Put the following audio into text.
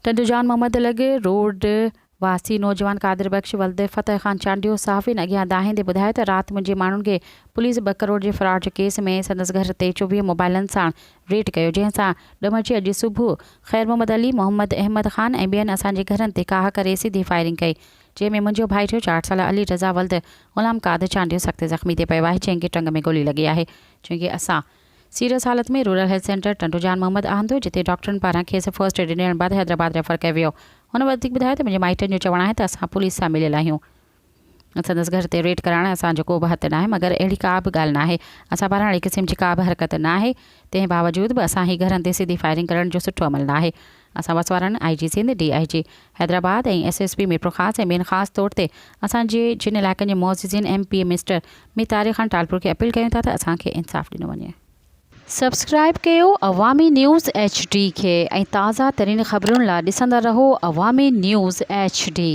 ٽنڊو جان محمد لڳ روڊ واسي نوجوان قادر بخش ولد فتح خان چانڊيو صحافين اڳيان دانهيندي ٻڌايو ته رات منهنجي ماڻهن کي پوليس ٻه ڪروڙ جي فراڊ جي ڪيس ۾ سندس گهر تي 24 موبائلن ساڻ ريڊ ڪيو جنهن سان ڏمرجي اڄ صبح خير محمد علي، محمد احمد خان ۽ ٻين اسان جي گهرن تي ڪاهه ڪري سڌي فائرنگ ڪئي جنهن ۾ منهنجو ڀائٽيو چاٽ سالا علي رضا ولد غلام قادر چانڊيو سخت زخمي ٿي پيو آهي جنهن کي ٽنگ ۾ گولي لڳي آهي جنهن کي اسان سيريس حالت ۾ رورل هيلٿ سينٽر ٽنڊو جان محمد آندو جتي ڊاڪٽرن پاران کيس فرسٽ ايڊ ڏيڻ بعد حيدرآباد ريفر ڪيو ويو. هن وڌيڪ ٻڌايو ته منهنجي مائٽن جو چوڻ آهي ته اسان پوليس سان مليل آهيون سندس گهر تي ريڊ ڪرائڻ اسان جو ڪو به هٿ ناهي مگر اهڙي ڪا به ڳالهه ناهي اسان پاران اهڙي قسم جي ڪا به حرڪت ناهي تنهن باوجود به اسان هي گهرن تي سڌي فائرنگ ڪرڻ جو سٺو عمل ناهي اسان وس وارن I G Sindh, D I G Hyderabad ۽ S S P Mirpurkhas ۽ ٻين خاص طور تي اسان جي جن علائقن جي معززين M P A mister Mir Tariq Khan Talpur کي اپيل ڪيون ٿا ته اسان کي انصاف ڏنو وڃي. سبسڪرائيب ڪيو عوامي نيوز ايڇ ڊي کي ۽ تازه ترين خبرن لا ڏسندا رهو عوامي نيوز ايڇ ڊي.